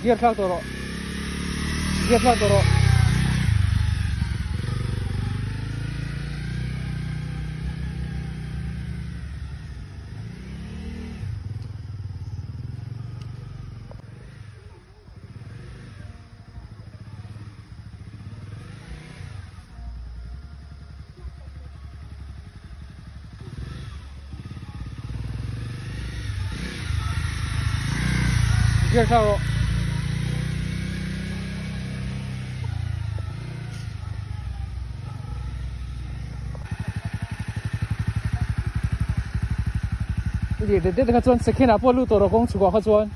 Gear thlak tawh rawh. Gear thlak tawh rawh. Gear thlak rawh. I lir det det kha chuan second ah pawh lut tawh rawh kawng chhukah kha chuan.